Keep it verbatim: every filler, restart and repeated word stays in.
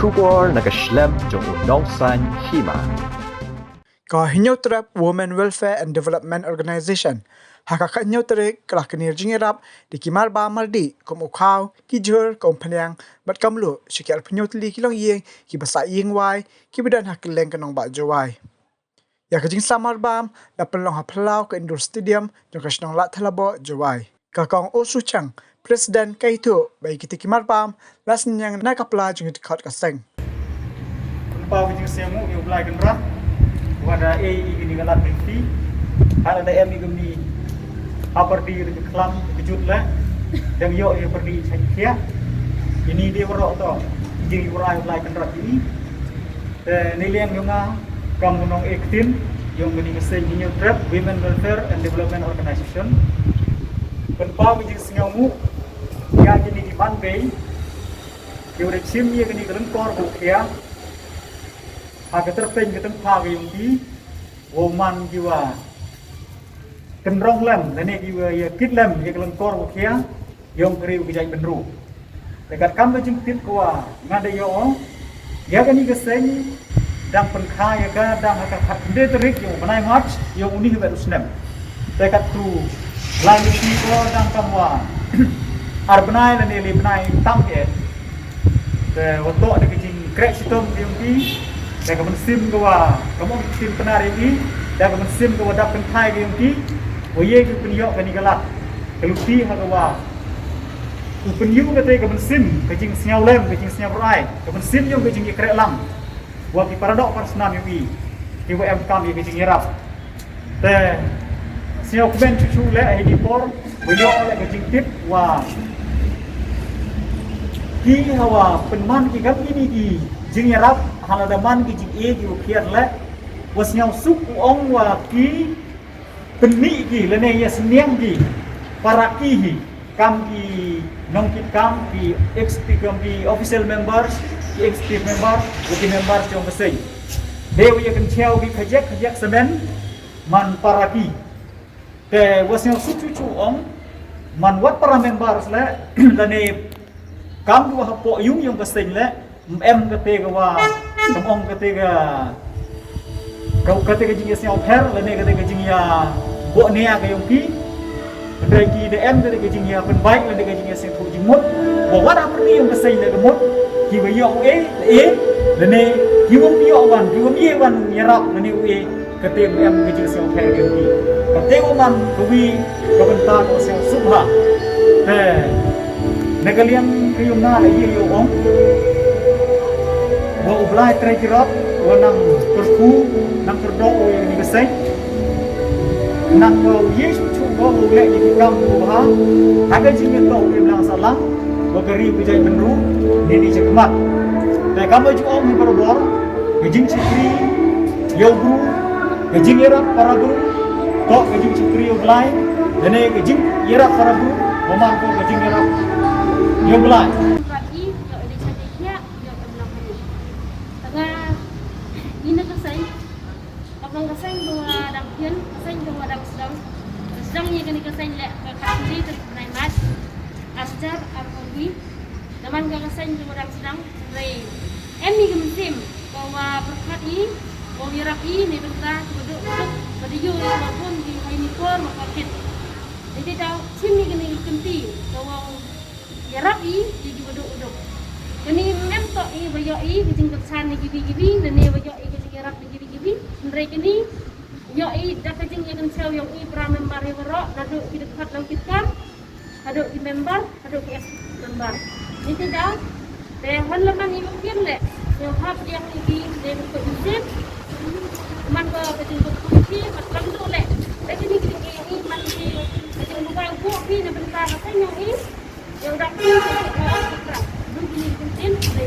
Khubor na ka shlem jong u nongsan hima. Ka Hynñiewtrep Women Welfare and Development Organization ha ka khathynñiew tarik ka la knieh jingïarap da ki marbam mardih kum u khaw, ki jhur, ka umphniang bad ka mluh sha ki arphew hynñiew tylli ki longïing kiba sah ïing wai kiba don ha kylleng ka nongbah Jowai. Ïa ka jingsah marbam la pynlong ha phyllaw ka Indoor Stadium jong ka shnong Lahthalabo, Jowai. Ka Kong Osu Chang, President, ka ïathuh ba ïa kitei ki marbam la synñiang na ka pla jong ki dkhot ka seng. Pynpaw ka jingsngewnguh ïa U Blai Kynrad, wat la ei ïa kane ka lad lynti, ha la da em ïa kane ka pyrdi ka khlam ka jut la, dang ïoh ïa ka pyrdi ka khiah. Ïa kine dei waroh to ki jingïohi U Blai Kynrad ïa ngi. Te na liang jong nga kum u nongïalam jong kane ka seng Hynñiewtrep Women Welfare and Development Organization, pynpaw ka jingsngewnguh ïa kine ki ban bei kiba la shim ïa kane ka lyngkor ba khia ha ka tyrpeng ka tyngkha ka jong ki, wow man kiwa kynrong lem lane kiwa ïa kit lem ïa ka lyngkor ba khia jong ka ri u ka jaitbynriew. Te katkam ka jingtip ka wa nga da ïoh, ïa kane ka seng dang pynkha ïa ka dang ha ka khatkhyndai tarik jong u bnai March jong une hi bad u snem. Te katto lai lynti ko dang kam wa ar bnai lane lai bnai tam eh. Te wa toh da ka jingkreh shitom ka jong ki, da ka mynsiem ka wa ka mong ktien Pnar ïa ki, da ka mynsiem ka wa dap kynthai ka jong ki, wa ïa ki pynïoh kane ka lad ka lynti ha ka wa u pynïoh kata ka mynsiem ka jingsngewlem, ka jingsngew rai, ka mynsiem jong ka jingïakreh lang. Wa ki paradoh parasnam ïa ki, ki wa em kam ïa ka jingïarap. Te sngewkmen chuchu leh ha kine por wa ïoh leh ka jingtip wa ki hawa pynman ki kam kine ki jingïarap ha la da man ki jingeh ki wa khiar leh, wa sngewsuk u ong wa ki pynmih ki lane ïa sniang ki para ki hi kam ki nongkit kam, ki executive, ki official members, ki executive members, ki members jong ka seng. Dei wa ïa kynchew ki khajek khajek semen man para ki. Te wa sngewsuk chuchu ong man wat para members leh lane kam ki wa hapoh ïung jong ka seng leh em kata ka wa kam ong kata ka ka kata ka jingïasngewpher lane kata ka jingïaboh nia ka jong ki. Hynrei ki da em kata ka jingïapynbeit lane ka jingïasngewthuh jingmut. Wa wat ha pyrdi jong ka seng da ka mut ki wa ïoh u eh, eh lane ki wa ïoh wan, ki wa ïoh wan ïarap lane u eh. Kata em ka jingsngewpher ka jong ki. Kata u man ka wi ka bynta ka sngewsuk ha. Te na ka liang ka jong nga la ïa ong wa U Blai Trai Tirot wa nang kyrkhu nang kyrdoh u ïa kane ka seng. Nang wa u Jisu chu wa u leh ïa ki kam u ha ha ka jingïatoh u ïa lang sahlang wa ka ri u ka jaitbynriew ne ni jakhmat. Te kam wa ju ong hi barabor ka jingshakri ïa u bru, ka jingïarap para bru, to ka jingshakri ïa U Blai, lane ka jingïarap para bru, wa man ko ka jingïarap ïa U Blai. Ïa u dei sha dei ïa, ïa u dei lang hani. Tanga ina ka seng, ka bang ka seng dong wa dang hian, ka seng dong wa dang sedang. Sedang ïa kane ka seng leh ka khatni tarik bnai Mac. Aster ar hon hi. Naman ka ka seng dong wa dang sedang. Hynrei em i ka mynsiem ka wa pyrkhat i, ka wa ïarap i ne bynta ka ba duk duk ba dei ïoh i ka wa bun ki hai ni por wa ka kit. Dei dei daw chim i kane ka kynti ka wa ïarap i ïa ki ba duk duk. Kane em toh i ba ïoh i ka jingkyrchan ne ki bi ki bi ne ne ba ïoh i ka jingïarap ne ki bi ki bi. Hynrei kane ïoh i da ka jingïakynchew ïong i para member ïa waroh naduh ki dkhot lang ki kam. Haduh ki member, haduh ki ex member. Ni ti da, te hon la man i mungkin le, ïa hap ïa ki ki le ko insip. Man ko ka jingkut ki, mat lang tu le. Te kini ki ki ni man ki, ka jingbuka buka ki na bynta ka seng ïong i. Ïa u dak ki ki ka ki kra. Du kini ki tin le.